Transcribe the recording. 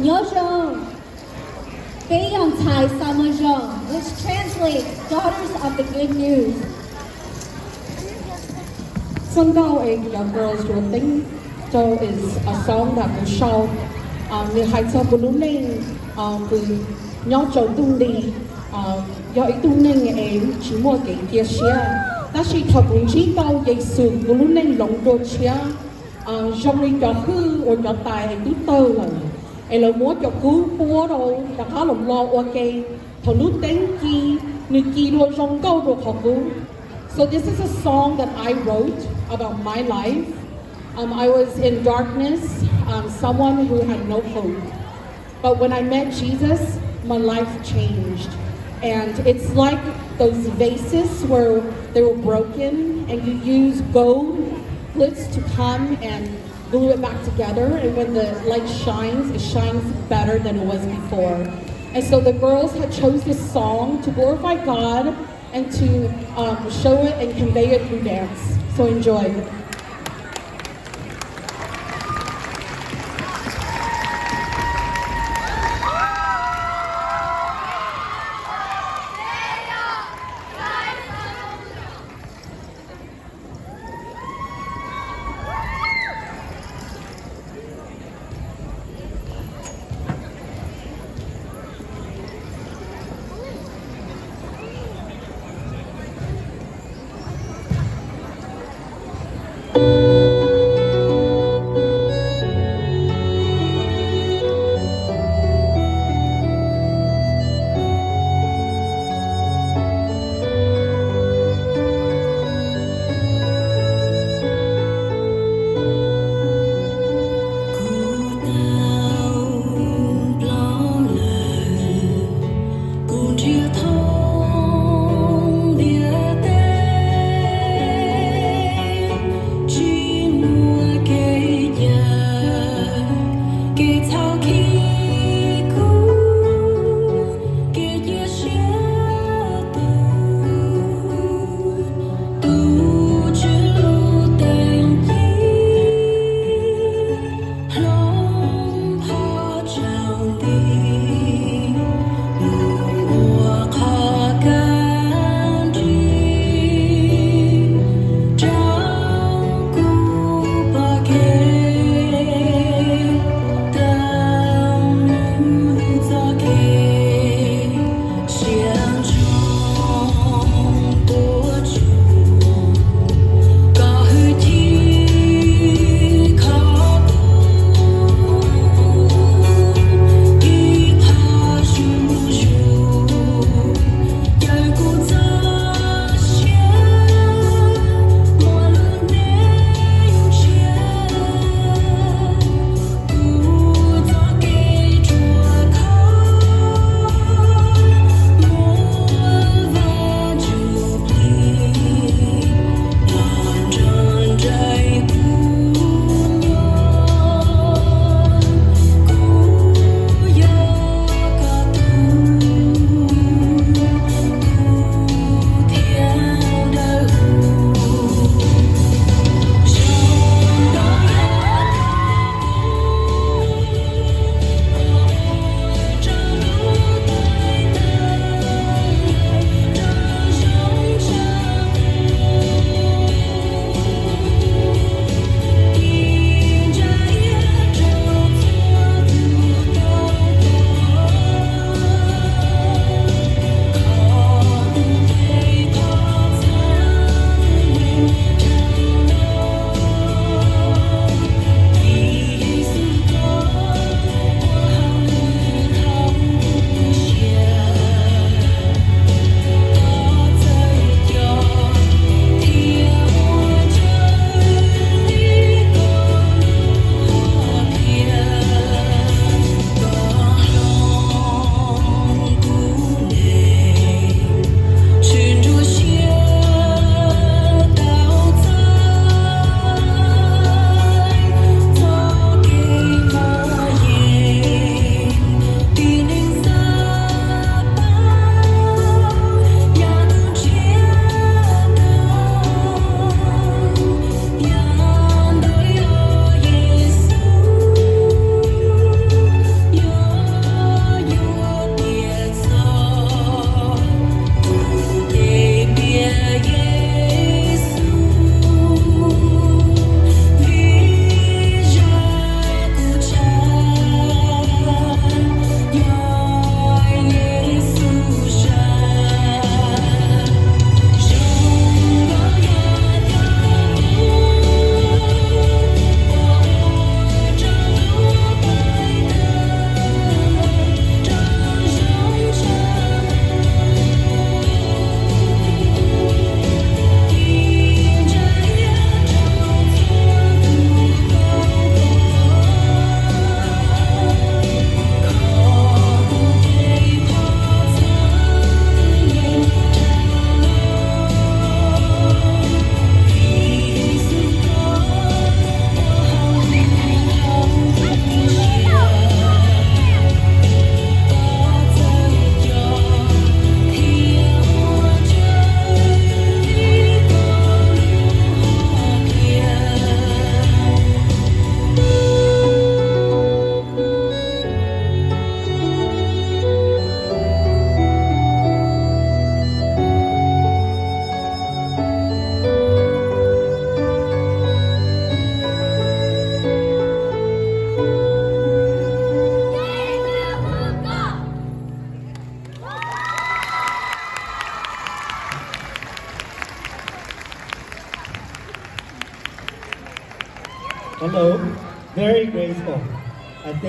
Nyob zoo, peb yog ntxhais xa mos zoo, which translates daughters of the good news. Xov nkauj es cov girls rua teeb rau is a song that kuv sau, nws hais txog kuv lub neej, kuv nyob rau ntuj nti, yog ib tug neeg es tsis muaj kev cia siab, tab sis thaum kuv ntsib tau Yexus kuv lub neej hloov dua tshiab, zoo li cov hwj uas cov tais es twb tawg lawm, es lawv muab cov kub puab rau rov qab los lo ua ke. Thaum lub teeb ci, nws ci dua zoo nkauj dua qhov qub. So this is a song that I wrote about my life. Um, I was in darkness, um, someone who had no hope. But when I met Jesus, my life changed. And it's like those vases where they were broken, and you use gold flakes to come and glue it back together. And when the light shines, it shines better than it was before. And so the girls had chose this song to glorify God and to, um, show it and convey it through dance. So enjoy. Very graceful.